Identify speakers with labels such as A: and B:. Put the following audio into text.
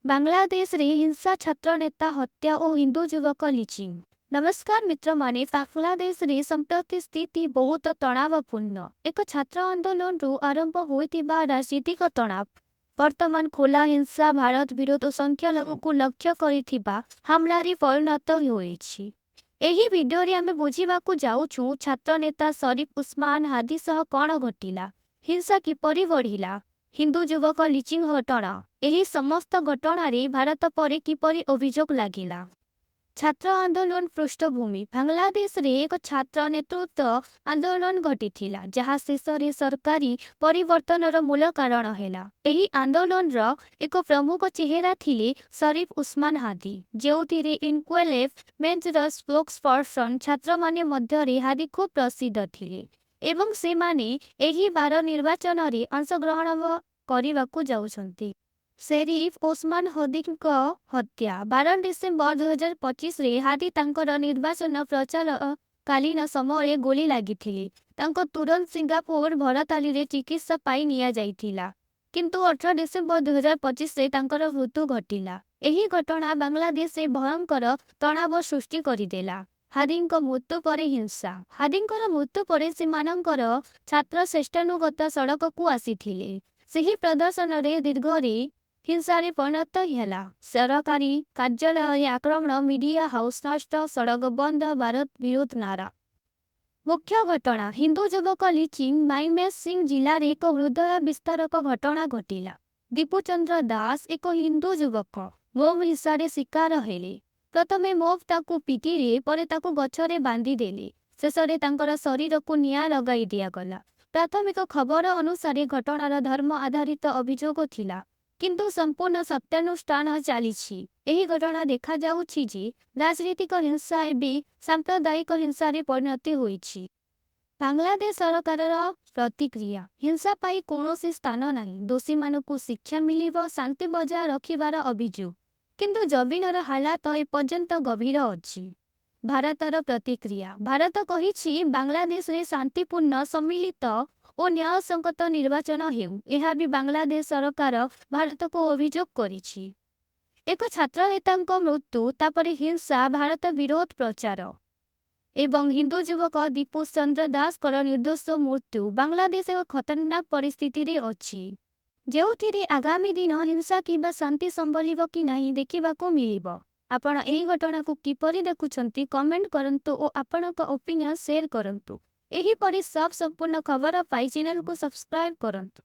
A: ବାଂଲାଦେଶରେ ହିଂସା, ଛାତ୍ରନେତା ହତ୍ୟା ଓ ହିନ୍ଦୁ ଯୁବକ ଲିଚିଂ। ନମସ୍କାର ମିତ୍ରମାନେ, ବାଂଲାଦେଶରେ ସମ୍ପ୍ରତି ସ୍ଥିତି ବହୁତ ତଣାବପୂର୍ଣ୍ଣ। ଏକ ଛାତ୍ର ଆନ୍ଦୋଳନରୁ ଆରମ୍ଭ ହୋଇଥିବା ରାଜନୀତିକ ତଣାବ ବର୍ତ୍ତମାନ ଖୋଲା ହିଂସା, ଭାରତ ବିରୋଧ ଓ ସଂଖ୍ୟାଲଘୁକୁ ଲକ୍ଷ୍ୟ କରିଥିବା ହାମଲାରେ ପରିଣତ ହୋଇଛି। ଏହି ଭିଡିଓରେ ଆମେ ବୁଝିବାକୁ ଯାଉଛୁ, ଛାତ୍ରନେତା ସରିଫ ଉସ୍ମାନ ହାଦି ସହ କ'ଣ ଘଟିଲା, ହିଂସା କିପରି ବଢ଼ିଲା, ହିନ୍ଦୁ ଯୁବକ ଲିଚିଂ ଘଟଣା, ଏହି ସମସ୍ତ ଘଟଣାରେ ଭାରତ ପରେ କିପରି ଅଭିଯୋଗ ଲାଗିଲା। ଛାତ୍ର ଆନ୍ଦୋଳନ ପୃଷ୍ଠଭୂମି: ବାଂଲାଦେଶରେ ଏକ ଛାତ୍ର ନେତୃତ୍ୱ ଆନ୍ଦୋଳନ ଘଟିଥିଲା, ଯାହା ଶେଷରେ ସରକାରୀ ପରିବର୍ତ୍ତନର ମୂଳ କାରଣ ହେଲା। ଏହି ଆନ୍ଦୋଳନର ଏକ ପ୍ରମୁଖ ଚେହେରା ଥିଲେ ସରିଫ ଉସ୍ମାନ ହାଦି, ଯେଉଁଥିରେ ଇନକ୍ୱେଲେଭ ମଞ୍ଚର ସ୍ପୋକ୍ସପର୍ସନ। ଛାତ୍ରମାନେ ମଧ୍ୟରେ ହାଦି ଖୁବ୍ ପ୍ରସିଦ୍ଧ ଥିଲେ ଏବଂ ସେମାନେ ଏହି ବାର ନିର୍ବାଚନରେ ଅଂଶଗ୍ରହଣ କରିବାକୁ ଯାଉଛନ୍ତି। ଶେରିଫ ଓସମାନ ହାଦିଙ୍କ ହତ୍ୟା: 12 ଡିସେମ୍ବର 2025ରେ ହାଦି ତାଙ୍କର ନିର୍ବାଚନ ପ୍ରଚାରକାଳୀନ ସମୟରେ ଗୁଳି ଲାଗିଥିଲେ। ତାଙ୍କୁ ତୁରନ୍ତ ସିଙ୍ଗାପୁର ହସ୍ପତାଲରେ ଚିକିତ୍ସା ପାଇଁ ନିଆଯାଇଥିଲା, କିନ୍ତୁ 18 ଡିସେମ୍ବର 2025ରେ ତାଙ୍କର ମୃତ୍ୟୁ ଘଟିଲା। ଏହି ଘଟଣା ବାଂଲାଦେଶରେ ଭୟଙ୍କର ତଣାବ ସୃଷ୍ଟି କରିଦେଲା। ହାଦିଙ୍କ ମୃତ୍ୟୁ ପରେ ହିଂସା: ହାଦିଙ୍କର ମୃତ୍ୟୁ ପରେ ସେମାନଙ୍କର ଛାତ୍ର ଶ୍ରେଷ୍ଠାନୁଗତ ସଡ଼କକୁ ଆସିଥିଲେ। ସେହି ପ୍ରଦର୍ଶନରେ ଦୀର୍ଘରେ ହିଂସାରେ ପରିଣତ ହେଲା। ସରକାରୀ କାର୍ଯ୍ୟାଳୟରେ ଆକ୍ରମଣ, ମିଡିଆ ହାଉସ ନଷ୍ଟ, ସଡ଼କ ବନ୍ଦ, ଭାରତ ବିରୋଧ ନାରା। ମୁଖ୍ୟ ଘଟଣା: ହିନ୍ଦୁ ଯୁବକ ଲିଚିଂ। ମାଇମେନସିଂ ଜିଲ୍ଲାରେ ଏକ ହୃଦୟ ବିସ୍ତାରକ ଘଟଣା ଘଟିଲା। ଦୀପୁଚନ୍ଦ୍ର ଦାସ, ଏକ ହିନ୍ଦୁ ଯୁବକ, ମୋବ ହିଂସାରେ ଶିକାର ହେଲେ। ପ୍ରଥମେ ମୋବ ତାକୁ ପିଟିଲେ, ପରେ ତାକୁ ଗଛରେ ବାନ୍ଧିଦେଲେ। ଶେଷରେ ତାଙ୍କର ଶରୀରକୁ ନିଆଁ ଲଗାଇ ଦିଆଗଲା। ପ୍ରାଥମିକ ଖବର ଅନୁସାରେ ଘଟଣାର ଧର୍ମ ଆଧାରିତ ଅଭିଯୋଗ ଥିଲା, କିନ୍ତୁ ସମ୍ପୂର୍ଣ୍ଣ ସତ୍ୟାନୁଷ୍ଠାନ ଚାଲିଛି। ଏହି ଘଟଣା ଦେଖାଯାଉଛି ଯେ ରାଜନୀତିକ ହିଂସା ଏବେ ସାମ୍ପ୍ରଦାୟିକ ହିଂସାରେ ପରିଣତ ହୋଇଛି। ବାଂଲାଦେଶ ସରକାରର ପ୍ରତିକ୍ରିୟା: ହିଂସା ପାଇଁ କୌଣସି ସ୍ଥାନ ନାହିଁ, ଦୋଷୀମାନଙ୍କୁ ଶିକ୍ଷା ମିଳିବ, ଶାନ୍ତି ବଜାୟ ରଖିବାର ଅଭିଯୋଗ। କିନ୍ତୁ ଜମିନର ହାଲାତ ଏପର୍ଯ୍ୟନ୍ତ ଗଭୀର ଅଛି। ଭାରତର ପ୍ରତିକ୍ରିୟା: ଭାରତ କହିଛି, ବାଂଲାଦେଶରେ ଶାନ୍ତିପୂର୍ଣ୍ଣ, ସମ୍ମିଳିତ ଓ ନ୍ୟାୟସଙ୍ଗତ ନିର୍ବାଚନ ହେଉ। ଏହା ବି ବାଂଲାଦେଶ ସରକାର ଭାରତକୁ ଅଭିଯୋଗ କରିଛି। ଏକ ଛାତ୍ରନେତାଙ୍କ ମୃତ୍ୟୁ, ତାପରେ ହିଂସା, ଭାରତ ବିରୋଧ ପ୍ରଚାର ଏବଂ ହିନ୍ଦୁ ଯୁବକ ଦୀପୁ ଚନ୍ଦ୍ର ଦାସଙ୍କର ନିର୍ଦ୍ଦୋଷ ମୃତ୍ୟୁ, ବାଂଲାଦେଶ ଏକ ଖତରନାକ ପରିସ୍ଥିତିରେ ଅଛି, ଯେଉଁଥିରେ ଆଗାମୀ ଦିନ ହିଂସା କିମ୍ବା ଶାନ୍ତି ସମ୍ଭଳିବ କି ନାହିଁ ଦେଖିବାକୁ ମିଳିବ। ଆପଣ ଏହି ଘଟଣାକୁ କିପରି ଦେଖୁଛନ୍ତି, କମେଣ୍ଟ କରନ୍ତୁ ଓ ଆପଣଙ୍କ ଓପିନିଅନ ସେୟାର କରନ୍ତୁ। ଏହିପରି ସବ ସମ୍ପୂର୍ଣ୍ଣ ଖବର ପାଇ ଚ୍ୟାନେଲକୁ ସବସ୍କ୍ରାଇବ କରନ୍ତୁ।